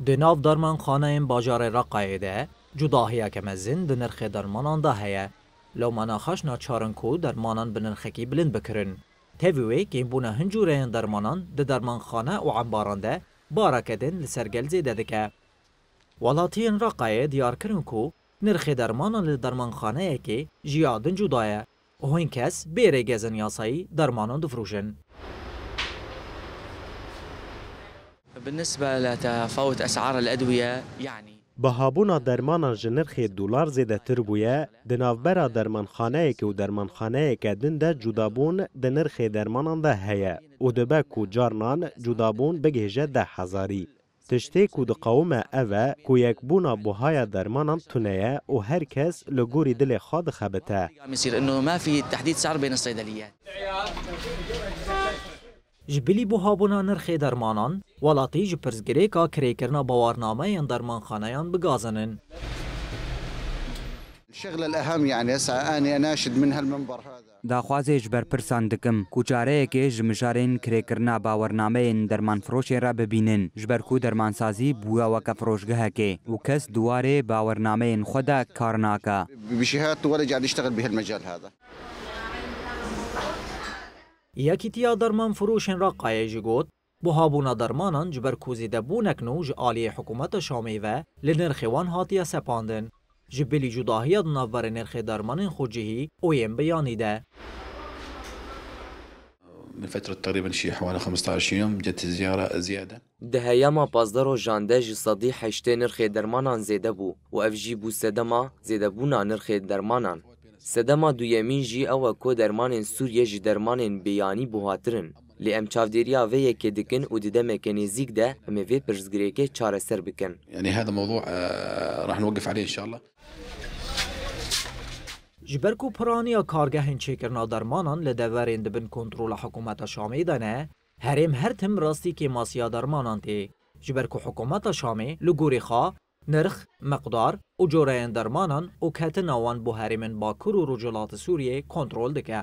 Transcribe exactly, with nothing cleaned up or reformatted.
Di nav dermanxaneyên bajarê Reqayê de cudahiyeke mezin di nirxê dermanan de heye. Lewmana xweş naçar in ku dermanan bi nirxekî bilind bikirin. Tevî wê kêmbûna hin cûreyên dermanan di dermanxane û embaran de bareke din li ser gel zêde dike. Welatiyên Reqayê diyar kirin ku nirxê dermanan li dermanxaneyekê ji ya din cuda ye û hin kes bê rêgezên yasayî dermanan difroşin. بالنسبة لتفاوت أسعار الأدوية، يعني. Bihabûna dermanan ji nirxê dolar zêdetir bûye, di navbera dermanxaneyekê û dermanxaneyeke din de cudabûn di nirxê dermanan de heye û dibe ku carnan cudabûn bigihêje deh hezarî. Tiştê ku diqewime ev e ku yekbûna buhaya dermanan tune ye û her kes li gorî dilê xwe dixebite. عم يصير إنه ما في تحديد سعر بين الصيدليات. Ji bilî buhabûna nirxê dermanan, welatî ji pirsgirêka kirêkirina bawarnameyên dermanxaneyan bigazin in. الشغلة الأهم يعني هسه أنا أناشد من هالمنبر هذا. Daxwazê ji berpirsan dikim ku çareyekê ji mijarên kirêkirina bawernameyên dermanfiroşên re bibînin, ji ber ku dermansazî bûye weke firoşgehekê û kes di warê bawernameyên xwe de kar nake. بشهادته ولا قاعد يشتغل بهالمجال هذا. Yekîtiya dermanfiroşên Reqayê jî got, buhabûna dermanan ji ber ku zêdebûnek nû ji aliyê hikûmeta Şamê ve li nirxê wan hatiye sepandin. Ji bilî cudahiya di navberê nirxê dermanên xwecihî û yên biyanî de. من فترة تقريبا شي حوالي خمستعش يوم جت زيارة زيادة. Di heyama pazdeh rojan de ji sedî heştê nirxê dermanan zêde bû û ev jî bû sedema zêdebûna nirxê dermanan. Sedema duyemîn jî ew e ku dermanên Sûriye ji dermanên biyanî buhatir in. Lê em çavdêriya vê yekê dikin û di demeke nêzîk de em ê vê pirsgirêkê çareser bikin. يعني هذا موضوع آه، راح نوقف عليه إن شاء الله. Ji ber ku piraniya kargehên çêkirina dermanan li deverên di bin kontrola hikûmeta Şamê de ne, herêm her tim rastî kêmasiya dermanan tê. Ji ber ku hikûmeta Şamê li gorî xwe nirx, miqdar û coreyên dermanan û ketina wan bo herêmên Bakur û Rojhilata Sûriyê kontrol dike.